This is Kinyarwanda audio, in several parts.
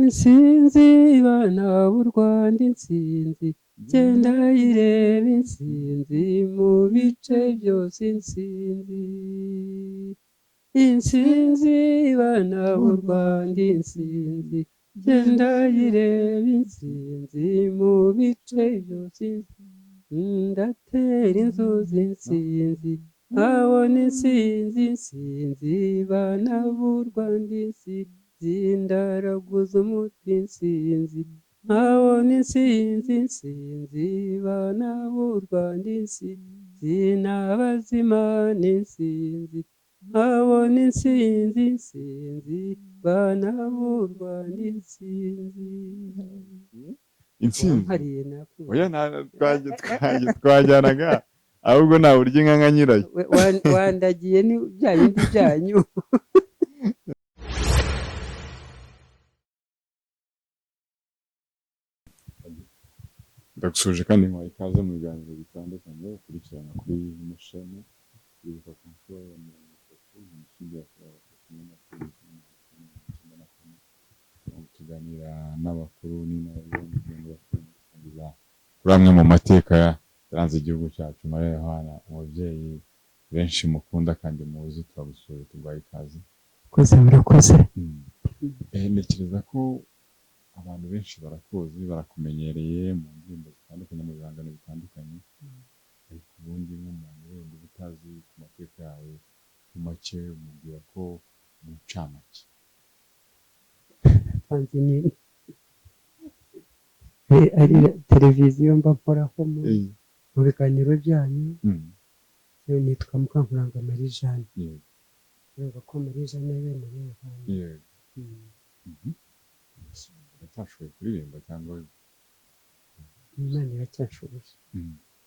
Intsinzi bana b'u Rwanda, intsinzi genda yireba, intsinzi mu bice byose, intsinzi. Intsinzi bana b'u Rwanda, intsinzi genda yireba, intsinzi mu bice byose. Ndatera inzuzi intsinzi, nkabona intsinzi, intsinzi bana b'u Rwanda, intsinzi ndaraguza umuti, intsinzi nkabona intsinzi, intsinzi bana b'u Rwanda, intsinzi n'abazimana, intsinzi nkabona intsinzi, intsinzi bana b'u Rwanda, intsinzi. Intsinzi. Wampariye nakumva. Oya, twajyanaga ahubwo nta buryo inka nka nyirayo. Wandagiye ni bya bindi byanyu. Ndagusuhuje kandi nkwaye ikaze mu biganiro bitandukanye ukurikirana kuri ino shene Yibuka ku nshuro ya 30 Jenoside yakorewe Abatutsi mu mwaka w'1994. Tuganira n'abakuru n'inararibonye kugira ngo bashobore gusangiza kuri amwe mu mateka yaranze igihugu cyacu. Mariya Yohana, umubyeyi benshi mukunda kandi muzi, turagusuye, tuguhaye ikaze. Murakoze, murakoze. Ntekereza ko abantu benshi barakuzi, barakumenyereye mu ndirimbo zitandukanye, mu bihangano bitandukanye, ariko ubundi nk'umuntu wenda uba utazi ku mateka yawe mu make, umubwira ko mu ncamake? Nsanze ni ari televiziyo mba nkoraho mu biganiro byanyu. Yewe, nitwa Mukankuranga Marie Jeanne. Urumva ko Marie Jeanne ariwe Mariya Yohana. Uracyashoboye kuririmba cyangwa? Imana iracyashoboye.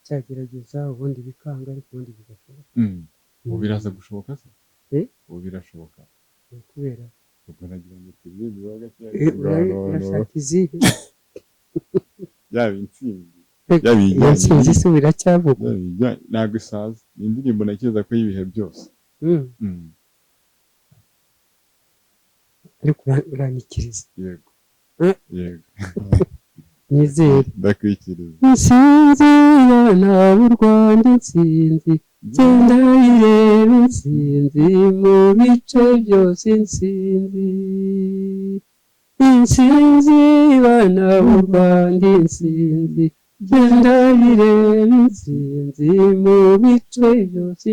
Cyagerageza ubundi bikanga, ariko ubundi bigashoboka. Ubu biraza gushoboka se? Eh? Ubu birashoboka? Ni kubera Ubwo nagira ngo turirimbe gakeya. Urashaka izihe? Yaba intsinzi, yaba Iyo ijyanye ntsinzi se biracyavugwa? yaba ijyanye, ntabwo isaza, ni indirimbo ntekereza ko y'ibihe byose. Ariko uranyikiriza? Yego. Eh? Yego. Nizere. Ndakwikiriza. Intsinzi bana b'u Rwanda, intsinzi genda yireba, intsinzi mu bice byose, intsinzi. Intsinzi bana b'u Rwanda, intsinzi genda yireba, intsinzi mu bice byose.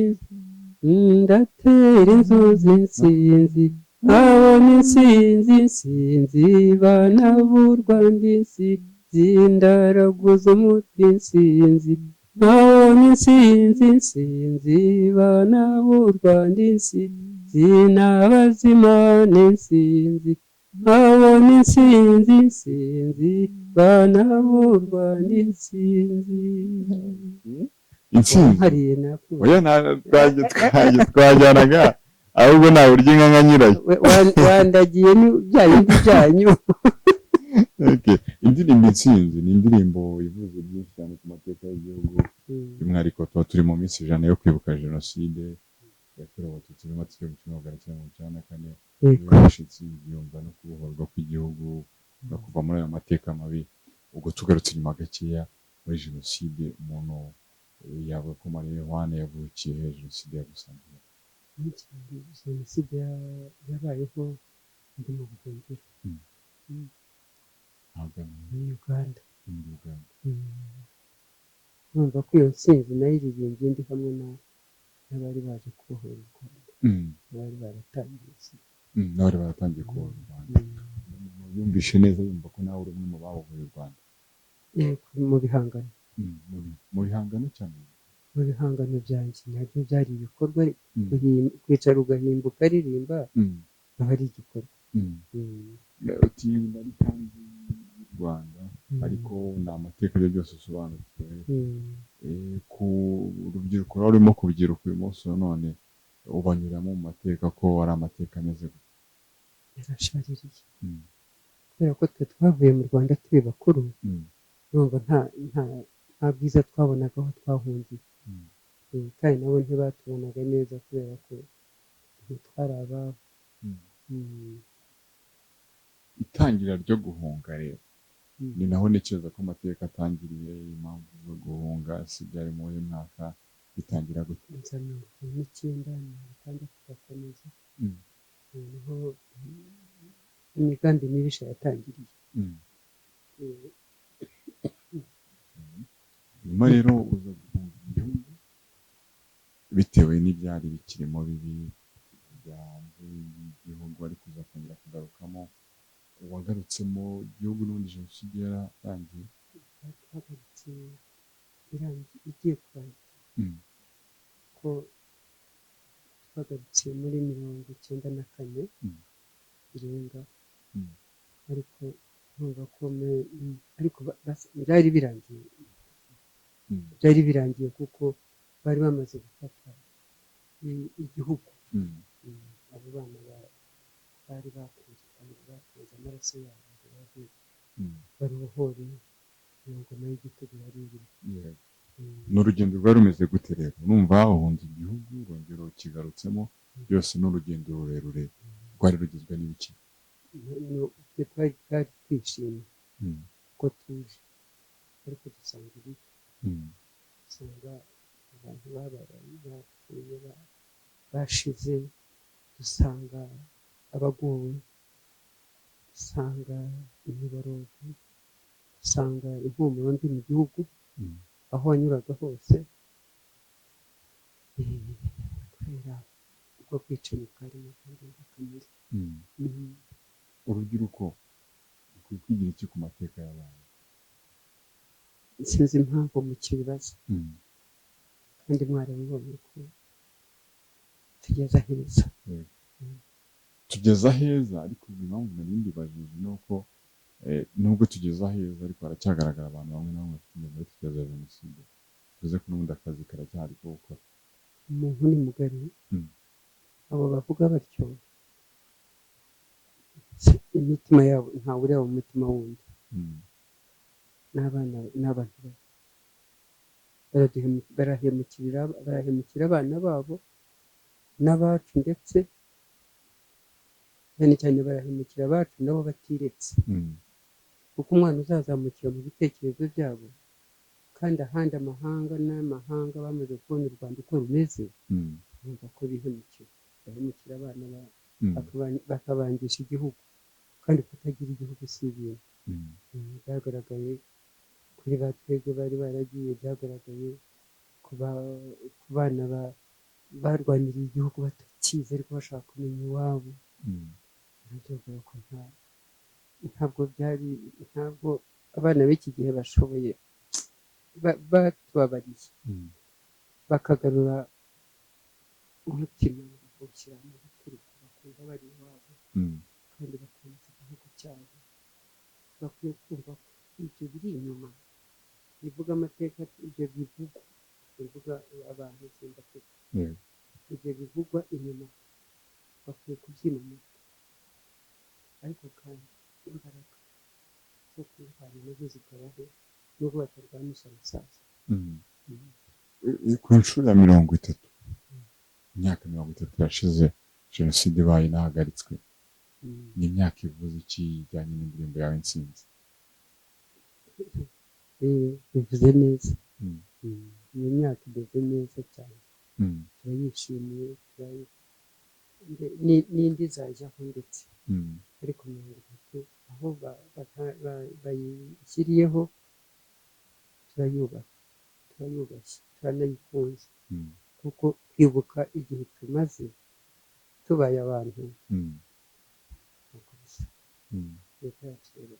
Ndatera inzuzi intsinzi, nkabona intsinzi, intsinzi bana b'u Rwanda, intsinzi ndaraguza umuti, intsinzi nkabona intsinzi, intsinzi bana b'u Rwanda, intsinzi n'abazimana, intsinzi nkabona intsinzi, intsinzi bana b'u Rwanda, intsinzi. Intsinzi. Wampariye nakumva. Oya, twajyanaga ahubwo nta buryo inka nka nyirayo. Wandagiye ni bya bindi byanyu. Okay. Indirimbo Intsinzi ni indirimbo ivuze byinshi cyane ku mateka y'igihugu, by'umwihariko tuba turi mu minsi 100 yo kwibuka Jenoside yakorewe Abatutsi muri Mata 1994. Yumvishe intsinzi, yumva no kubohorwa kw'igihugu no kuva muri ayo mateka mabi. Ubwo tugarutse inyuma gakeya muri Jenoside, umuntu yavuga ko Mariya Yohana yavukiye he? Jenoside yagusanze? Jenoside yabayeho ndi mu buhungiro. Ahagana muri Uganda. Muri Uganda. Urumva ko iyo ntsinzi nayiririmbye ndi hamwe n'abari baje kubohora u Rwanda, abari baratangiye. N'abari baratangiye kubohora u Rwanda. Umuntu yumvishe neza, yumva ko nawe uri umwe mu babohoye u Rwanda? Yego, mu bihangano. Mu bihangano cyane? Mu bihangano byanjye nabyo byari ibikorwa. Kwicara ugahimba ukaririmba aba ari igikorwa. Uti nari hanze y'u Rwanda, ariko ni amateka ibyo byose usobanukiwe. Ku rubyiruko rurimo kubyiruka uyu munsi wa none, ubanyuramo mu mateka ko ari amateka ameze gutya? Yarashaririye. Kubera ko twe twavuye mu Rwanda turi bakuru, urumva nta bwiza twabonaga aho twahungiye. Kandi nabo ntibatubonaga neza kubera ko ntitwari ababo. Itangira ryo guhunga rero ni naho ntekereza ko amateka atangiriye, impamvu zo guhunga si byari mu uyu mwaka bitangira gute? Za 59, 60 turakomeza. Noneho imigambi mibisha yatangiriye. Nyuma rero uza guhunga igihugu bitewe n'ibyari bikirimo bibi byanze y'igihugu, ariko uza kongera kugarukamo. Wagarutsemo igihugu n'ubundi jenoside yararangiye? Twagarutse irangiye, igiye kurangira. Ko twagarutse muri 94 irenga. Ariko nkumva ko ariko byari birangiye. Byari birangiye kuko bari bamaze gufata igihugu. Abo bana bari bakunze batanze amaraso yabo ngo bave barubohore iyo ngoma y'igitugu yari irimo. Ni urugendo rwari rumeze gute rero? Urumva uhunze igihugu, urongera ukigarutsemo, byose ni urugendo rurerure rwari rugizwe n'ibiki? Twe twari twishimye ko tuje, ariko dusanga ibibi, dusanga abantu bababaye, bapfuye, bashize, dusanga abagowe, dusanga imiborogo, dusanga impumuro mbi mu gihugu, aho wanyuraga hose, kubera ubwo bwicanyi bwarimo bw'indengakamere. Urubyiruko rukwiye kwigira iki ku mateka y'abantu? Sinzi impamvu mukibibaza, kandi mwarabibonye ko tugeze aheza. Tugeze aheza, ariko impamvu nari mbibajije ni uko nubwo tugeze aheza, ariko haracyagaragara abantu bamwe na bamwe bafite ingengabitekerezo ya jenoside, bivuze ko n'ubundi akazi karacyahari ko gukora. Umuntu ni mugari. Abo bavuga batyo, imitima yabo ntawe ureba mu mutima wundi. N'abana n'abantu babi barahemukira abana babo n'abacu, ndetse cyane cyane barahemukira abacu nabo batiretse, kuko umwana uzazamukira mu bitekerezo byabo, kandi ahandi amahanga n'amahanga bamaze kubona u Rwanda uko rumeze, bumva ko bihemukira, bahemukira abana bakabangisha igihugu, kandi kutagira igihugu si ibintu. Byagaragaye kuri ba twebwe bari baragiye, byagaragaye ku bana barwaniriye igihugu batakizi ariko bashaka kumenya iwabo. Nabyo ko ntabwo byari, ntabwo abana b'iki gihe bashoboye, batubabariye bakagarura umutima bakawushyira mu bituruko, bakumva bari iwabo kandi bakunze igihugu cyabo. Bakwiye kumva ko ibyo biri inyuma bivuga amateka, ibyo bivugwa, bivuga abantu simba, ibyo bivugwa inyuma bakwiye kubyima amatwi, ariko kandi imbaraga zo kurwanya nazo zikabaho, nubwo batarwanisha abasaza. Ku nshuro ya 30, imyaka 30 irashize jenoside ibaye inahagaritswe. Ni imyaka ivuze iki ijyanye n'indirimbo yawe Intsinzi? Bivuze neza. Iyo myaka imeze neza cyane, turayishimiye, n'indi izajyaho ndetse, ariko 30 aho bayishyiriyeho turayubaha, turayubashye, turanayikunze, kuko kwibuka igihe tumaze tubaye abantu ntabwo bisa. Leta yacu rero.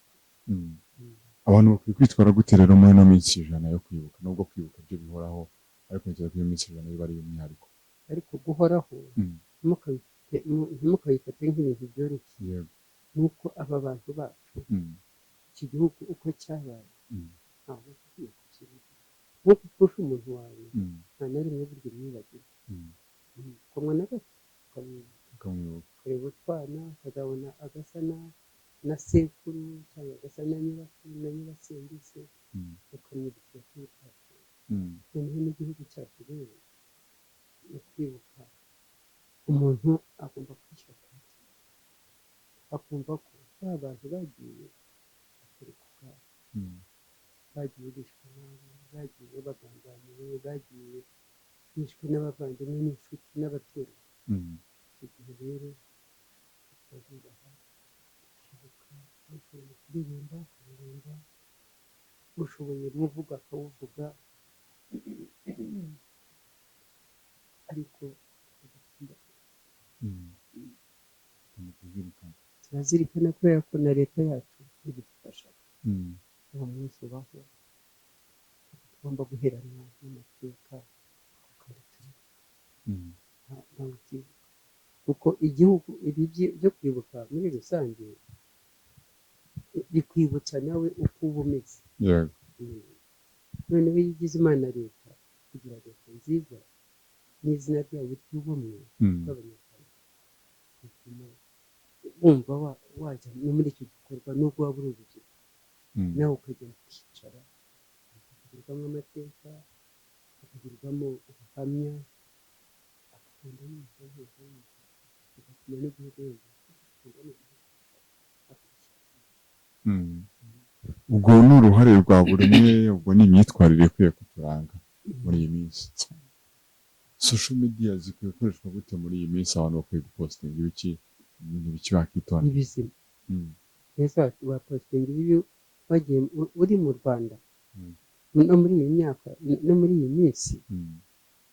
Abantu bakwiye kwitwara gute rero muri ino minsi 100 yo kwibuka? Nubwo kwibuka byo bihoraho, ariko ntekereza ko iyo minsi 100 iba ari iy'umwihariko. Ariko guhoraho, ntimukabifate nk'ibintu byoroshye. Nuko aba bantu bacu, iki gihugu uko cyabaye, ntabwo ukwiye kukibuka. Nk'uko upfusha umuntu wawe, nta na rimwe burya umwibagirwa, ukamwa na gato ukamwibuka, ukareba utwana, ukazabona agasa na sekuru cyangwa agasa na nyirakuru na nyirasenge se, ukamwibukira kuri utapfuye. Noneho n'igihugu cyacu rero ni ukwibuka, umuntu agomba kwishyira ku mutima, akumva ko Ba bantu bagiye atari ku bwabo, bagiye bishwe nabi, bagiye bagambaniwe, bagiye bishwe n'abavandimwe n'inshuti n'abaturanyi. Icyo gihe rero turabubaha, tukibuka, ushoboye kuririmba akaririmba, ushoboye umuvugo akawuvuga, ariko tugatsimbataza. Kuzirikana. Turazirikana kubera ko na leta yacu ibidufasha. Uwo munsi ubaho, tugomba guheranwa n'amateka kandi turi ntawe utibuka, kuko igihugu ibi byo kwibuka muri rusange bikwibutsa nawe uko uba umeze. Noneho iyo ugize Imana leta, kugira leta nziza n'izina ryayo ry'ubumwe bw'Abanyarwanda, bituma wumva wajya no muri icyo gikorwa nubwo waba uri urubyiruko, nawe ukagenda ukicara, hakagirwamo amateka, hakagirwamo ubuhamya, akagenda yumva yumva yumva, bigatuma n'igihugu yumva kugenda noneho akishyira. Ubwo ni uruhare rwa buri umwe, ubwo ni imyitwarire ikwiye kuturanga muri iyi minsi. Social media zikwiye gukoreshwa gute muri iyi minsi? Abantu bakwiye gupostinga ibiki, ibintu biki bakitonda? N'ibizima. Mbese wapostinga ibibi wagiye uri mu Rwanda no muri iyi myaka no muri iyi minsi,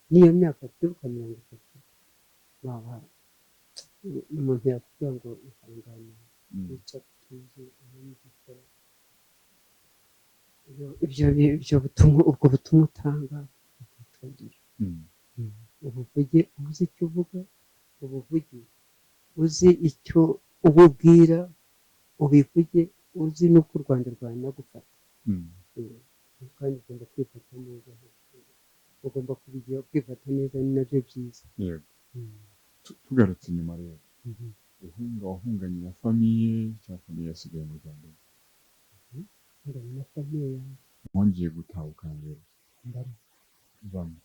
n'iyo myaka twibuka 30, waba umuntu yakubwira ngo ihangane, wicare utuze, umenye ibyo ukora. Ibyo butumwa, ubwo butumwa utanga ubwitondere, ubuvuge uzi icyo uvuga, ubuvuge uzi icyo ububwira, ubivuge uzi n'uko u Rwanda rwanagufata. Kandi ugomba kwifata neza, ugomba kubigira kwifata neza, ni nabyo byiza. Yego. Tugarutse inyuma rero, uhunga wahunganye na famille cyangwa famille yasigaye mu Rwanda? Hunganye na famille yanjye. Mwongeye gutahukana rero? Ndamo. Bamwe?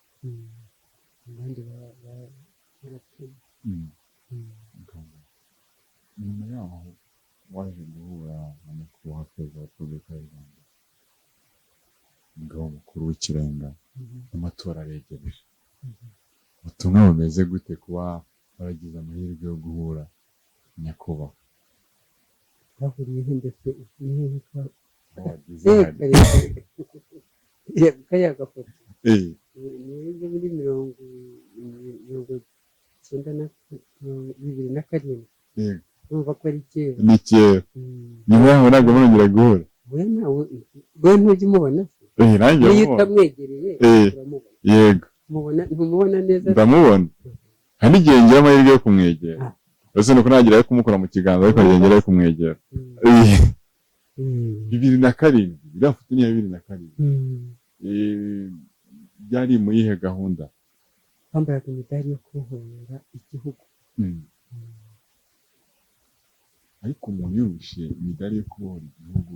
Abandi barapfuye. Ukaba. Nyuma yaho waje guhura na Nyakubahwa Perezida wa Repubulika y'u Rwanda, Umugaba Mukuru w'Ikirenga. Amatora aregereje. Ubutumwa bumeze gute kuba waragize amahirwe yo guhura na Nyakubahwa? Twahuriye he ndetse ni hehe Aho wagize hari Kare kariya gafoto ni muri mirongo icyenda na 2007. Urumva ko ari kera. Ni kera. Nyuma yaho ntabwo murongera guhura? We ntawe, we ntujya umubona se? Eh, nanjye Niyo ndamubona. utamwegereye uramubona. Umubona, ntumubona neza? Ndamubona, hari n'igihe ngira amahirwe yo kumwegera. Uretse nuko nagira ayo kumukora mu kiganza, ariko hari igihe ngira ayo kumwegera. 2007, iriya foto ni iya 2007. Byari mu yihe gahunda? Bambaraga imidari yo kubohora igihugu. Ariko umuntu yumvise imidari yo kubohora igihugu,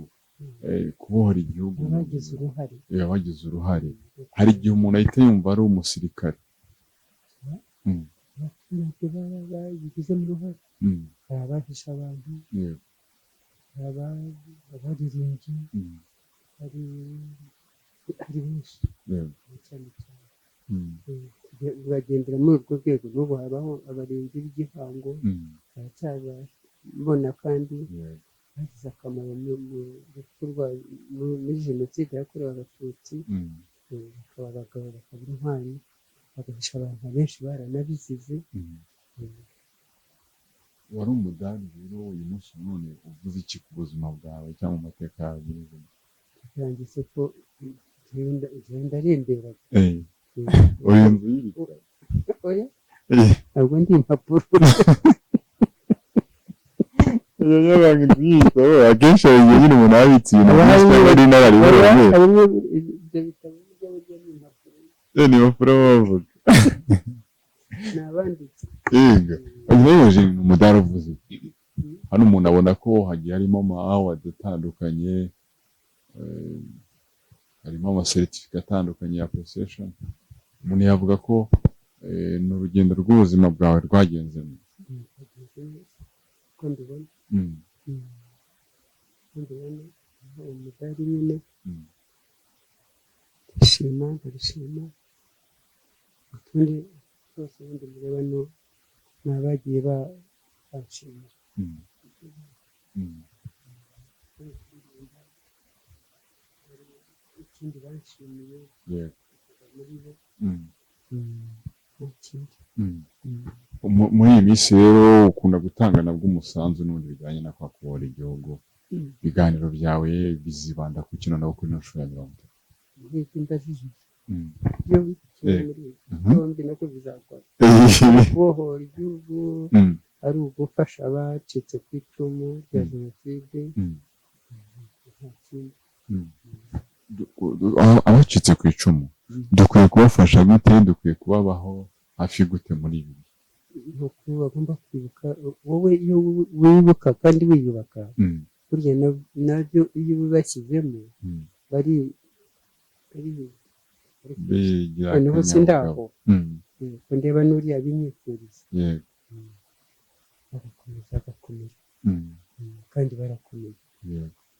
kubohora igihugu, Abagize uruhare. Abagize uruhare, hari igihe umuntu ahita yumva ari umusirikare. Abaturage babigizemo uruhare. Hari abahishe abantu, hari abaririmbyi, hari benshi cyane cyane. Bagendera muri urwo rwego. N'ubu habaho abarinzi b'igihango, baracyababona kandi bagize akamaro mu rupfu muri Jenoside yakorewe Abatutsi. Bakaba abagabo, bakaba intwari, bagahisha abantu benshi baranabizize. Wari umudari rero, uyu munsi wa none uvuze iki ku buzima bwawe cyangwa mu mateka yawe nyirizina? Yanditse ko njyewe ndaremberaga. Uri inzu y'ibitabo? Oya, ntabwo ndi impapuro. Iyo yabanga inzu y'ibitabo, akenshi hari igihe nyine umuntu aba abitse ibintu Haba byinshi cyangwa ari inararibonye. Harimo ibyo bitabo burya burya ni impapuro. Ni impapuro bavuga. Ni abanditse. Yego, nibaje ni umudari uvuze iki? Hano umuntu abona ko hagiye harimo ama award atandukanye, harimo amasertifika atandukanye ya appreciation. Umuntu yavuga ko ni urugendo rw'ubuzima bwawe rwagenzemo. Rwagenze neza uko mbibona. Mbibona umudari nyine. Ndishima, ndarishima. Utundi twose ubundi mureba ni abagiye banshimira. Ikindi banshimiye muri bo, nta kindi. Muri iyi minsi rero ukunda gutanga nabwo umusanzu n'ubundi bijyanye na kwa kubohora igihugu. Ibiganiro byawe bizibanda ku kino nabo kuri ino nshuro ya 30? Nk'ibyo mbajije byombi, kimwe muri ibi byombi nabwo bizakora kubohora igihugu, ari ugufasha abacitse ku icumu rya jenoside, nta kindi. Abacitse ku icumu dukwiye kubafasha gute? Dukwiye kubabaho hafi gute muri ibi bihe? Ni uko bagomba kwibuka. Wowe iyo wibuka kandi wiyubaka, burya nabyo iyo ubibashyizemo bari bari Bigira noneho akanyabugabo. Sindaho ko ndeba n'uriya binyifuriza, bagakomeza bagakomera. Kandi barakomeye.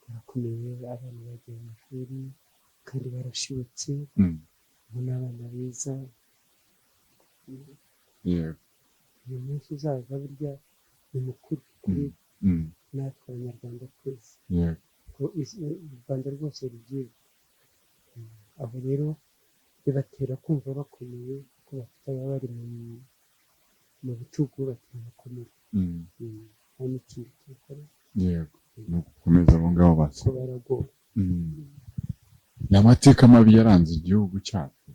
Barakomeye, abana bagiye mu mashuri kandi barashibutse. Ubu ni abana beza. Uyu munsi uzaza burya ni mukuru kuri natwe Abanyarwanda twese, ko u Rwanda rwose rubyibuka. Aho rero bibatera kumva bakomeye, kuko bafite ababari mu bitugu batera bakomeye. Nta n'ikindi tubikora. Yego, ni ugukomeza abo ngabo basi. Ko baragowe. Ni amateka mabi yaranze igihugu cyacu,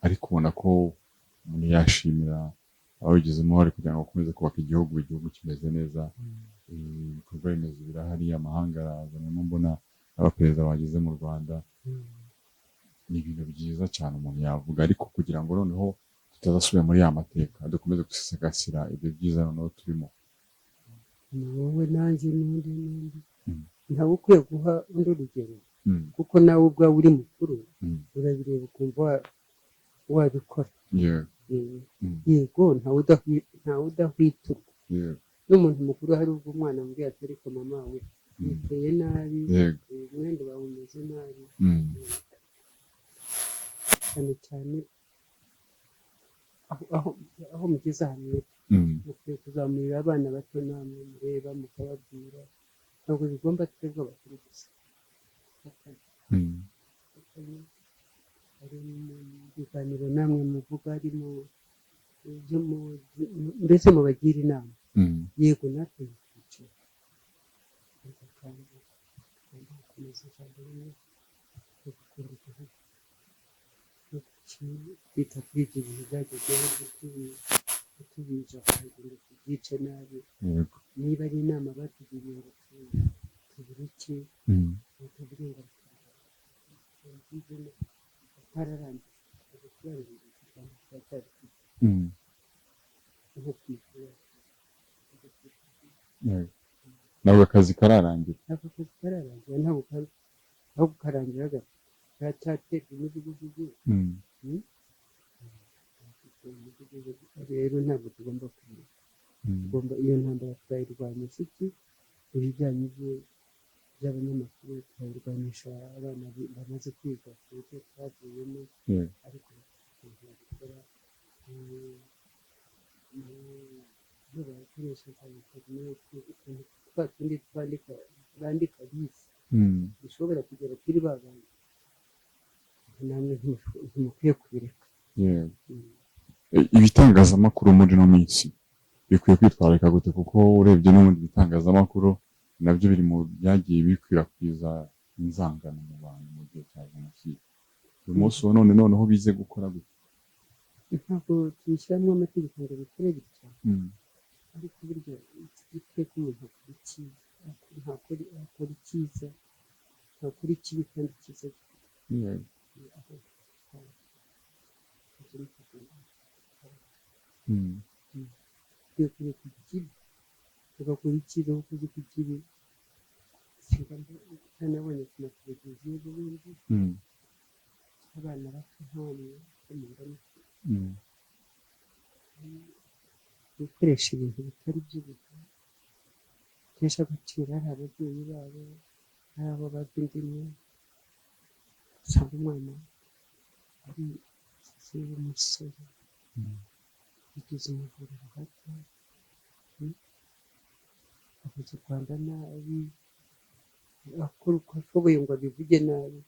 ariko ubona ko umuntu yashimira ababigizemo uruhare kugira ngo bakomeze kubaka igihugu, igihugu kimeze neza. Ibikorwa remezo birahari, amahanga araza, narimo mbona abaperezida bageze mu Rwanda. Ni ibintu byiza cyane umuntu yavuga, ariko kugira ngo noneho tutazasubira muri ya mateka, dukomeze gusigasira ibyo byiza noneho turimo. Ni wowe nanjye n'undi n'undi. Ntawe ukwiye guha undi urugero, kuko nawe ubwawe uri mukuru, urabireba ukumva wabikora. Yego, ntawe udahwiturwa. N'umuntu mukuru hari ubwo umwana amubwira ati: "Ariko mama we, witeye nabi, umwenda wawe umeze nabi." Cyane cyane aho mugeze ahantu mukwiye kuzamurira abana bato, namwe mureba mukababwira. Ntabwo bigomba twebwe abakuru gusa. Ari mu biganiro namwe muvuga, ari mu byo mbese mubagira inama. Yego, natwe twicara, ariko kandi tugomba gukomeza ijambo rimwe ryo gukunda igihugu no kwita kuri ibyo bintu byagezweho, ntitubije ngo tubyice nabi. Niba ari inama batugiriye ngo tubireke, tuvuge ngo tubyigemo, twararangiye, ntabwo turarangiza. U Rwanda turacyarufite nko ku mashuri yacu. Yego. Ntabwo akazi kararangira. Ntabwo akazi kararangira, ntabwo aho karangira gato karacyaterwa imijugujugu. Rero ntabwo tugomba kubireka. Tugomba iyo ntambara turayirwanyisha iki? Ibijyanye by'abanyamakuru turabirwanisha abana bamaze kwiga, ku buryo twavuyemo. Ariko ukuntu babikora, iyo bakoresha za interineti, ukuntu twa tundi twandika bandika bize bishobora kugera kuri ba bantu, namwe ntimukwiye kubireka. Ibitangazamakuru muri ino minsi bikwiye kwitwararika gute? Kuko urebye n'ubundi ibitangazamakuru nabyo biri mu byagiye bikwirakwiza inzangano mu bantu mu gihe cya jenoside. Uyu munsi wa none noneho bize gukora gute? Ntabwo tubishyiramo amategeko ngo bikore bitya, ariko burya iteka umuntu akora icyiza, ntakora icyiza, ntakora ikibi kandi icyiza gifite aho ibyo ni kugenda. Dukwiye kureka ikibi tugakora icyiza, kuko uzi ko ikibi nabonye ku mateleviziyo ubundi abana bato nkamwe bo mungana gukoresha ibintu bitari byo. Batesha agaciro ari ababyeyi babo, ari abo bava inda imwe. Usanga umwana ari umusore yigize umujura ruhata, avuze u Rwanda nabi, akora uko ashoboye ngo abivuge nabi.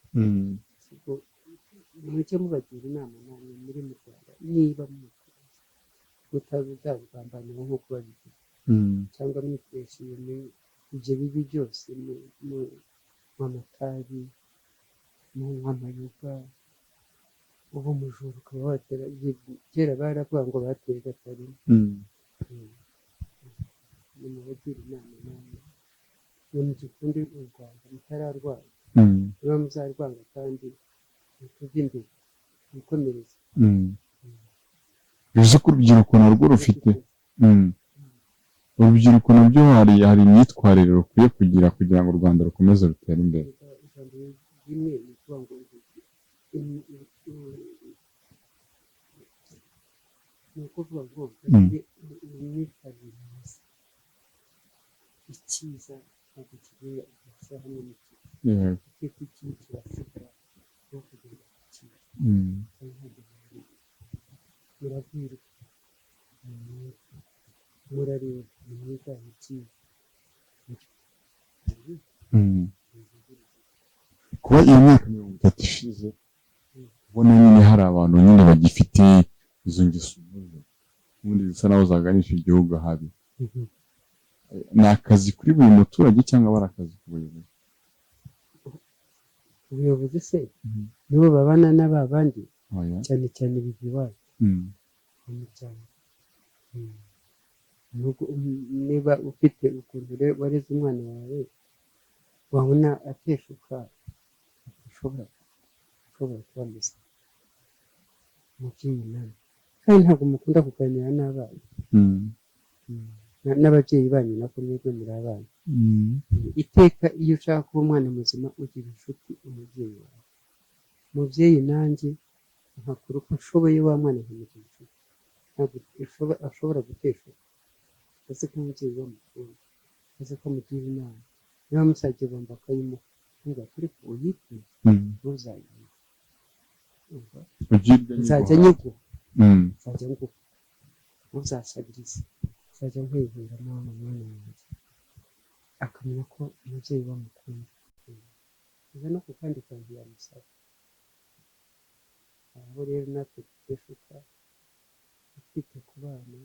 Mujye mubagira inama namwe muri mu Rwanda, niba mukunze mutazabigambanira nk'uko babivuga, cyangwa mwikoresha ibyo bibi byose, munywa amatabi, munywa amayoga, uba umujura ukaba watera. Kera baravuga ngo bateye Gatarina. Nimubagire inama namwe ngo mugikunde u Rwanda mutararwara. Niba muzarwanga kandi mutujye imbere, mwikomereze. Bivuze ko urubyiruko narwo rufite, urubyiruko nabyo hari imyitwarire rukwiye kugira ngo u Rwanda rukomeze rutere imbere. Ijambo rimwe ni ukuvuga ngo ni ukuvuga ngo bagire imyitwarire myiza. Icyiza ntabwo kigira gushyira hamwe n'ikibi. Iteka ikibi kirasigara no kugenda ku cyiza. Murabwirwa, murareba, nimwigane icyiza. Kuba iyo myaka 30 ishize ubona nyine hari abantu nyine bagifite izo ngeso uvuze ubundi zisa naho zaganisha igihugu habi, ni akazi kuri buri muturage cyangwa aba ari akazi ku buyobozi? Ubuyobozi se nibo babana n'aba bandi? Oya. Cyane cyane biva iwacu mu muryango. Niba ufite ukuntu wareze umwana wawe, wabona ateshuka, ushobora kuba muzima umubyeyi nawe, kandi ntabwo mukunda kuganira n'abana n'ababyeyi banyu, nako mwebwe muri abana. Iteka iyo ushaka kuba umwana muzima, ugira inshuti umubyeyi wawe. Umubyeyi nanjye nkakora uko nshoboye, wa mwana nkamugira inshuti, ntabwo ashobora guteshuka. Azi ko umubyeyi we amukunda, azi ko amugira inama. Niba amusabye bombo akayimuha, ntuvuga ariko uyite, ntuzayihe. Urumva? Ugirwa. Nzajya nyiguha, nzajya nguha, ntuzasabirize, nzajya nkwihera mama, mwana wanjye. Akamenya ko umubyeyi we amukunda. Iza no ku kandi kantu yamusaba. Aho rero natwe duteshuka twite ku bana,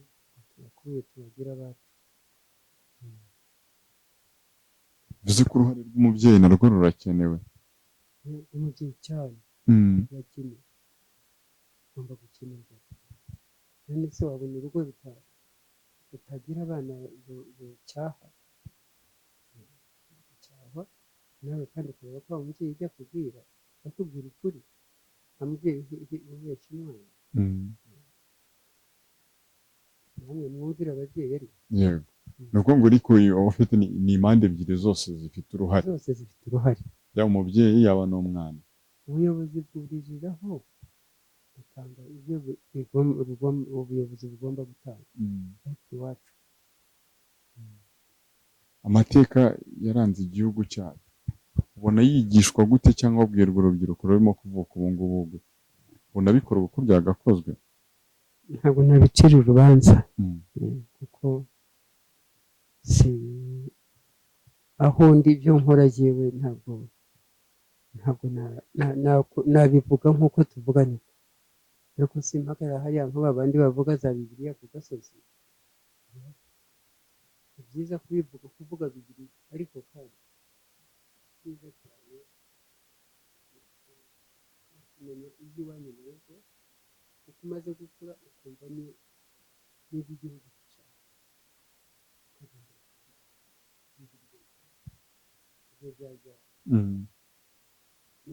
tubakurure, tubagire abacu. Bivuze ko uruhare rw'umubyeyi narwo rurakenewe. Umubyeyi cyane urakenewe, ugomba gukenerwa. None se wabona urugo rutagira abana rucyaha? Rucyahwa nawe, kandi ukareba ko wa mubyeyi ujya akubwira, akubwira ukuri. Nta mubyeyi ubeshya umwana. Namwe mwumvire ababyeyi ariko. Yego, ni ukuvuga ngo ariko uba ufite ni impande ebyiri zose zifite uruhare. Zose zifite uruhare. Yaba umubyeyi, yaba n'umwana. Ubuyobozi bwuririraho butanga ibyo ubuyobozi bugomba gutanga, ariko iwacu Amateka yaranze igihugu cyacu ubona yigishwa gute, cyangwa abwirwa urubyiruko rurimo kuvuka ubu ngubu gute? Ubona bikorwa uko byagakozwe? Ntabwo nabicira urubanza, kuko si aho ndi ibyo nkora jyewe, ntabwo nabivuga nk'uko tuvugana, ariko simpagarara hariya nka ba bandi bavuga za Bibiliya ku gasozi. Ni byiza kubivuga, kuvuga Bibiliya, ariko kandi byiza cyane kumenya iby'iwanyu mu rugo, uko umaze gukura ukumva n'ibyo igihugu gishaka, ukagendera ku byo. Ibyo byajya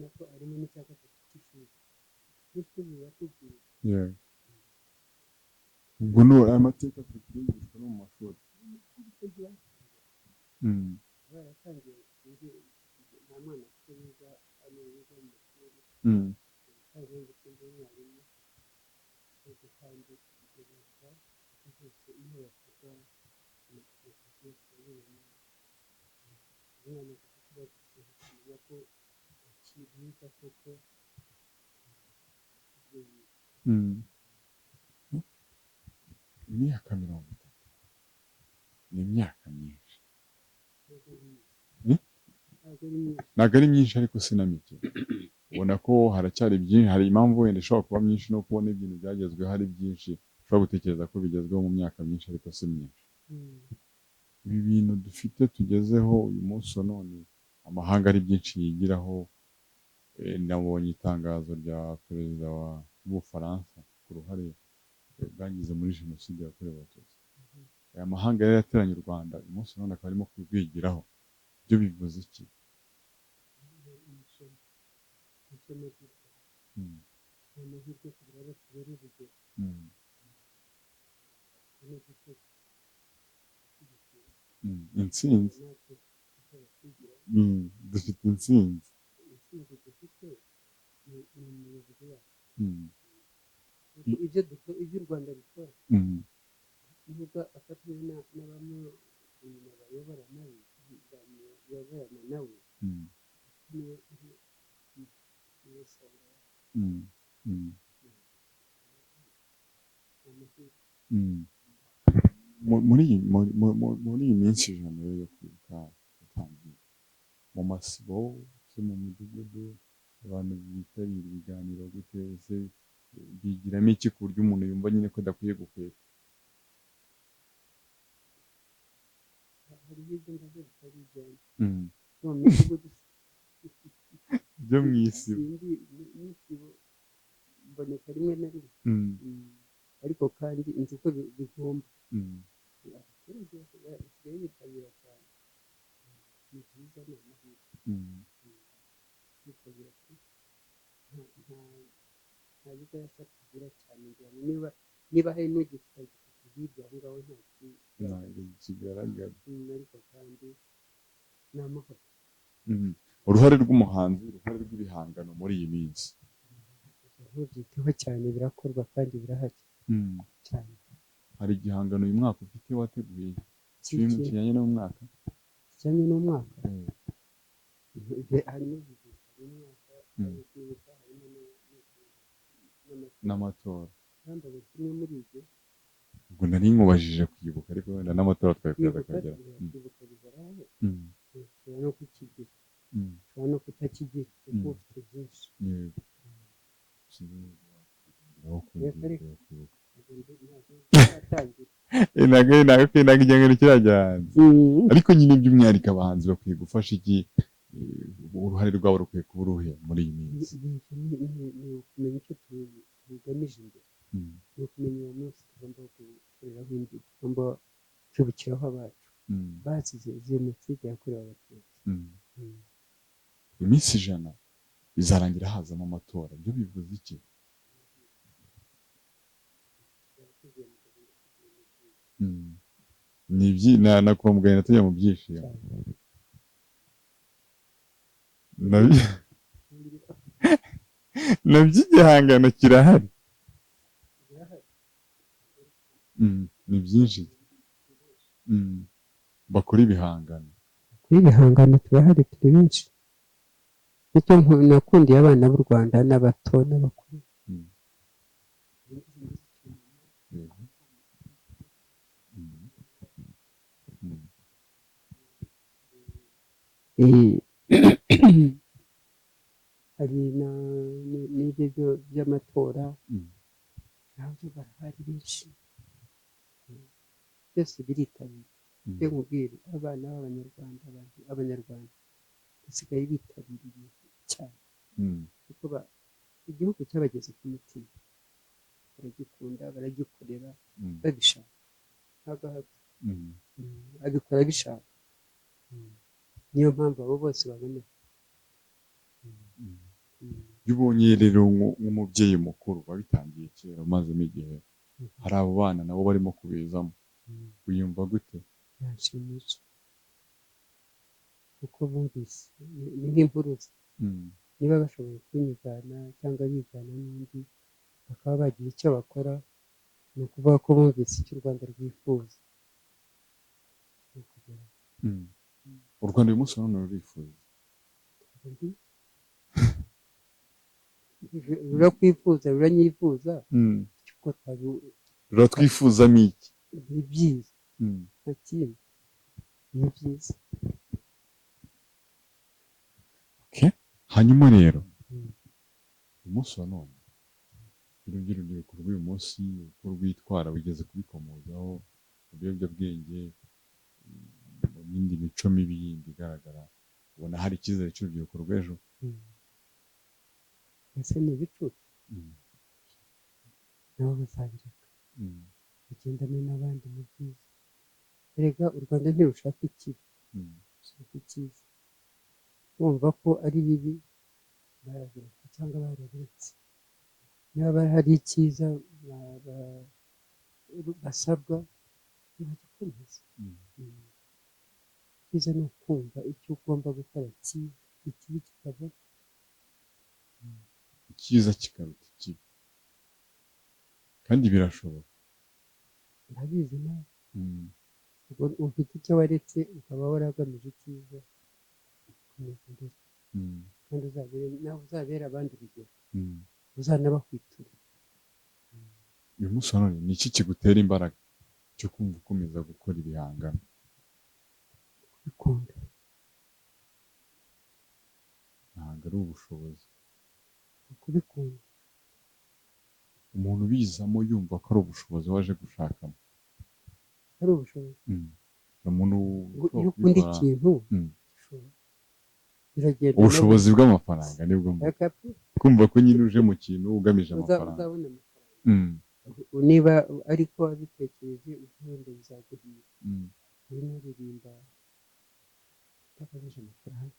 nako harimo n'icya gatatu cy'ishuri, n'ishuri riratubwira. Yego. Ubwo ni aya mateka turi kuyigishwa no mu mashuri. Baratangiye, sinzi, nta mwana afite wiga hano, wiga mu mashuri, kandi nanjye sindi umwarimu, ariko kandi urumva rwose iyo bavuga amateka turabibona. Umwana agize ikibazo akamenya ko akiga koko ibyo yiga. Imyaka 30 ni imyaka myinshi. Ntabwo ari myinshi. Hmm? Ntabwo ari myinshi. Ntabwo ari myinshi, ariko si na mike. Ubona ko haracyari byinshi. Hari impamvu wenda ishobora kuba myinshi no kubona ibintu byagezweho ari byinshi, ushobora gutekereza ko bigezweho mu myaka myinshi, ariko si myinshi. Ibi bintu dufite tugezeho uyu munsi wa none, amahanga ari byinshi yigiraho. Nabonye itangazo rya perezida w'Ubufaransa ku ruhare bwagize muri jenoside yakorewe Abatutsi. Aya mahanga yari yateranye u Rwanda, uyu munsi wa none akaba arimo kurwigiraho. Ibyo bivuze iki? Ni ishema, ni ishema ry'u Rwanda. Ni amahirwe kugira ngo tubere urugero no gushyigikira. Intsinzi. Natwe icyo batwigira. Dufite intsinzi. Intsinzi dufite ni umuyobozi wacu. Kuko ibyo u Rwanda rukora, nubwo afatanya n'abamu inyuma bayobora nawe, bayoborana nawe, niwe uri, niwe songa yacu. Amahirwe. Muri iyi minsi 100 rero yo kwibuka yatangiye mu masibo se, mu midugudu, abantu bitabira ibiganiro gute? Ese bigiramo iki ku buryo umuntu yumva nyine ko adakwiye gukwepa? Hariho ibyo mvuze bitari ibyanjye no mu midugudu. Byo mu isibo. Sindi n'isibo, mboneka rimwe na rimwe. Ariko kandi nzi ko bigomba. Abaturage basigaye bitabira cyane. Ni byiza, ni amahirwe kwitabira pe. Nta bigarasha tugira cyane, ngira ngo niba hari n'ugifite, agifite hirya aho ngaho, nta kigaragara. Ntabwo kigaragara. Ariko kandi ni amahoro. Uruhare rw'umuhanzi, uruhare rw'ibihangano muri iyi minsi? Ntubyiteho cyane, birakorwa kandi birahari cyane. Hari igihangano uyu mwaka ufite wateguye Kiki? kijyanye n'umwaka? Kijyanye n'umwaka? Harimo bibiri: harimo umwaka, harimo kwibuka, harimo n'amatora. N'amatora. Yambaye kimwe muri ibyo. Ubwo nari nkubajije kwibuka, ariko wenda n'amatora twari kuza Kwibuka kugera. kwibuka bihoraho. Ushobora no kukigira, ushobora no kutakigira kuko ufite byinshi. Yego. Sinzi niba wakongeraho ku Reka ngingo reka. yo kwibuka. Ntabwo ntatangira. Ntabwo igihangano kirajya hanze, ariko nyine by'umwihariko abahanzi bakwiye gufasha iki? Uruhare rwabo rukwiye kuba uruhe muri iyi minsi? Ni ukumenya icyo tugamije imbere. Ni ukumenya uwo munsi tugomba gukoreraho indi, tugomba kwibukiraho abacu bazize jenoside yakorewe Abatutsi. Iminsi 100 bizarangira hazamo amatora, byo bivuze iki? Tuzaba tuvuye mu gahinda tugiye mu byiza. Ni ibyi na kuva mu gahinda tujya mu byishimo. Cyane. Nabyo igihangano kirahari. Birahari. Ni byinshi. Bakora ibihangano. Kuri ibihangano turahari, turi benshi. Nicyo nakundiye abana b'u Rwanda, n'abato n'abakuru. Yego. Hari n'ibyo by'amatora, nabyo barahari benshi. Byose biritabira. Ibyo nkubwire, abana b'Abanyarwanda, abantu Abanyarwanda basigaye bitabira ibintu cyane, kuko igihugu cyabageze ku mutima, baragikunda, baragikorera babishaka, nta gahato. Abikora abishaka. Niyo mpamvu abo bose baboneka. Iyo ubonye rero nk'umubyeyi mukuru wabitangiye kera, umazemo igihe, hari abo bana nabo barimo kubizamo, wiyumva gute? Biranshimisha kuko bumvise ni nk'impuruza. Niba bashoboye kunyigana cyangwa bigana n'undi, bakaba bagira icyo bakora, ni ukuvuga ko bumvise icyo u Rwanda rwifuza. Ni ukugera. U Rwanda uyu munsi none rurifuza. Rurakwifuza, ruranyifuza. Ruratwifuzamo iki? Ni byiza. Nta kindi. Ni byiza. Okay. Hanyuma rero uyu munsi wa none urubyiruko rw'uyu munsi uko rwitwara bigeze kubikomozaho mu biyobyabwenge, mu yindi mico mibi yindi igaragara, ubona hari icyizere cy'urubyiruko rw'ejo? Ese ni ibicucu? Nabo bazabireka bagendane n'abandi mu byiza. Erega u Rwanda ntirushaka ikibi, rushaka icyiza. Bumva ko ari bibi barabireka cyangwa barabiretse. Niba hari icyiza basabwa ntibagikomeza. Icyiza ni ukumva icyo ugomba gukora cyiza, ikibi kikava. Icyiza kikaruta ikibi, kandi birashoboka. Urabizi nawe. Ufite icyo waretse ukaba waragamije icyiza, komeza imbere. Kandi nawe uzabere abandi urugero, uzanabakwitura. Uyu munsi wa none ni iki kigutera imbaraga cyo kumva ukomeza gukora ibihangano? Kubikunda. Ntabwo ari ubushobozi. Kubikunda. Umuntu ubizamo yumva ko ari ubushobozi waje gushakamo. Ari ubushobozi. Umuntu iyo ukunda ikintu biragenda. Ubushobozi bw'amafaranga nibwo kumva ko nyine uje mu kintu ugamije amafaranga. Uzabona amafaranga. Niba ariko wabitekereje wenda bizaguhira. Hari n'uririmba atagamije amafaranga,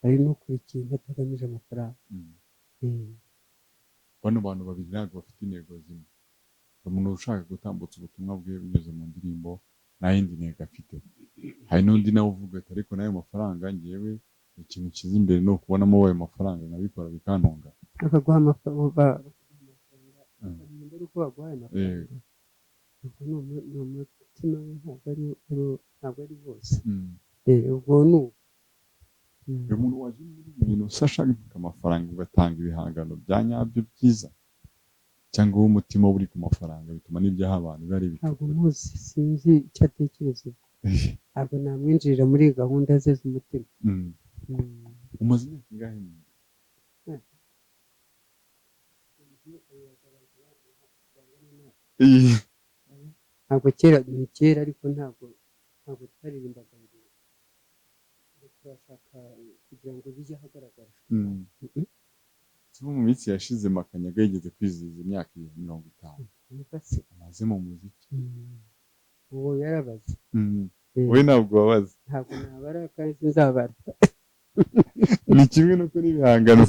hari n'ukora ikintu atagamije amafaranga. Bano bantu babiri ntabwo bafite intego zimwe. Umuntu ushaka gutambutsa ubutumwa bwe binyuze mu ndirimbo nta yindi ntego afite. Hari n'undi nawe uvuga ati ariko n'ayo mafaranga ngewe ikintu kiza imbere ni ukubonamo ayo mafaranga nkabikora bikantunga. Bakaguha amafaranga uko baguhaye amafaranga. Ubwo ni umutima we, ntabwo ari bose. Ubwo ni uwo. Uyu muntu waje muri ibi bintu ashaka amafaranga ugatanga ibihangano bya nyabyo byiza, cyangwa uwo umutima uri ku mafaranga bituma n'ibyaha abantu biba ari ibicucu. Ntabwo muzi, sinzi icyo atekereza ubwo. Ntabwo namwinjirira muri gahunda ze z'umutima. Umaze imyaka ingahe mu Ntabwo kera, ni kera ariko ntabwo twaririmbaga ngo turashaka kugira ngo bijye ahagaragara. Mu minsi yashize Makanyaga yigeze kwizihiza imyaka 50 amaze mu muziki. Uwo yarabaze. Wowe ntabwo wabaze. Ntabwo nabara kandi sinzabara. Ni kimwe nuko n'ibihangano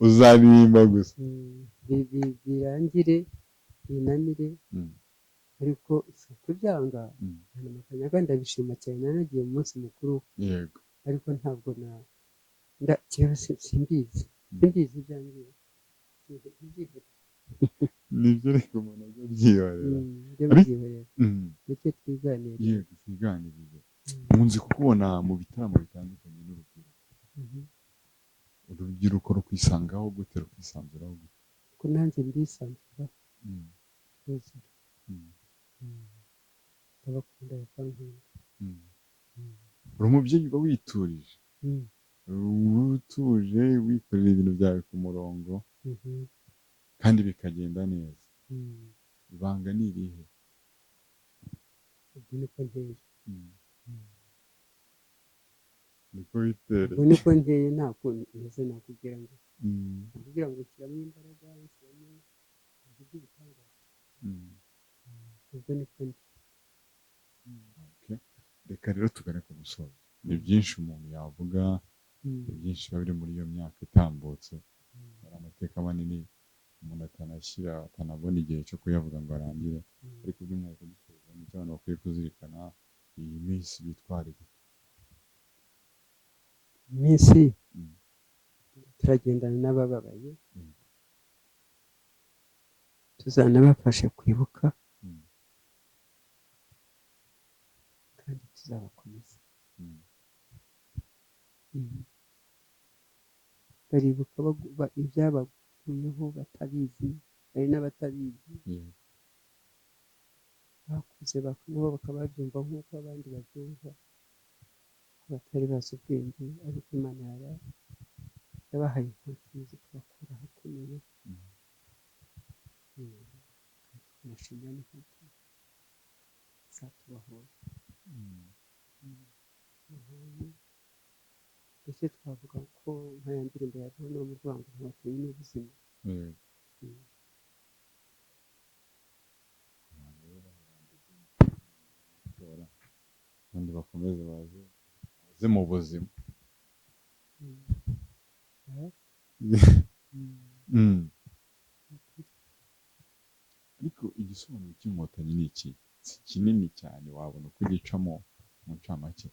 uzaririmba gusa. Birangire binanire, ariko si ukubyanga. Makanyaga ndabishima cyane, nanagiye mu munsi mukuru. Yego. Ariko ntabwo simbizi ibyanjye. Nibyo ariko umuntu ajya abyihorera. Ndetse twiganirire. Yego, twiganirire. Nkunze kukubona mu bitaramo bitandukanye n'urubyiruko. Urubyiruko rukwisangaho gute, rukwisanzuraho gute? Ko nanjye mbisanzuraho. Ruzura. Ndabakunda bakankunda. Uri umubyeyi uba witurije. Utuje, wikorera ibintu byawe ku murongo kandi bikagenda neza. Ibanga ni irihe? Ubwo niko nteye. Niko witereye. Ubwo niko nteye, nta kuntu meze nakubwira ngo nakubwira ngo shyiramo imbaraga, shyiramo ibintu by'ibitangaza. Ubwo niko ndi. Reka rero tugane ku musozo. Ni byinshi umuntu yavuga, ni byinshi biba biri muri iyo myaka itambutse. Hari amateka manini umuntu atanashyira, atanabona igihe cyo kuyavuga ngo arangire. Ariko by'umwihariko dusoza, ni icyo abantu bakwiye kuzirikana iyi minsi bitware gute. Iminsi turagendana n'abababaye, tuzanabafashe kwibuka, kandi tuzabakomeza. Baribuka ibyabaguyeho batabizi, hari n'abatabizi bakuze nabo bakaba babyumva nk'uko abandi babyumva, ko batari bazi ubwenge, ariko Imana yabahaye inkotanyi zikabakura ahakomeye. Tukanashimira n'inkotanyi zatubahoye. Ndetse twavuga ko nka ya ndirimbo ya Bonhomme ivuga ngo inkotanyi ni ubuzima. Abandi bakomeze baze mu buzima. Ariko igisobanuro cy'inkotanyi ni iki? Si kinini cyane, wabona uko gicamo mu ncamake.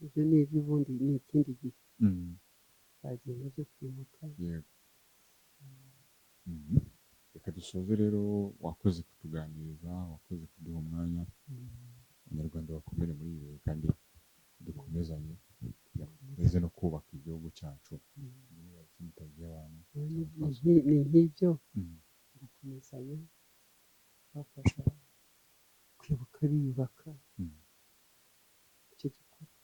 Ibyo ni iby'ubundi, ni ikindi gihe bagiye mu byo kwibuka. Yego. Reka dusoze rero, wakoze kutuganiriza, wakoze kuduha umwanya. Abanyarwanda bakomere muri ibi bihe kandi dukomezanye kugira ngo dukomeze no kubaka igihugu cyacu. Niba ikindi utabwiye abantu, Ni nk'ibyo gukomezanya, bafasha kwibuka biyubaka icyo gikorwa.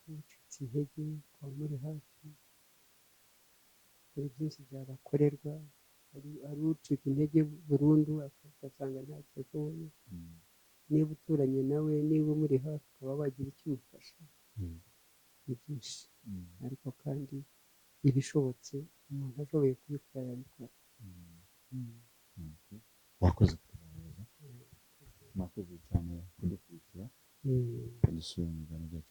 Ucitse intege kwa muri hafi, hari byinshi byabakorerwa. Hari ucika intege burundu ugasanga ntacyo ashoboye. Niba uturanye nawe, niba umuri hafi, ukaba wagira icyo umufasha, ni byinshi. Ariko kandi ibishobotse umuntu ashoboye kubikora yabikora. Wakoze kutuganiriza, mwakoze cyane kudukurikira, dusubire mu biganiro byacu.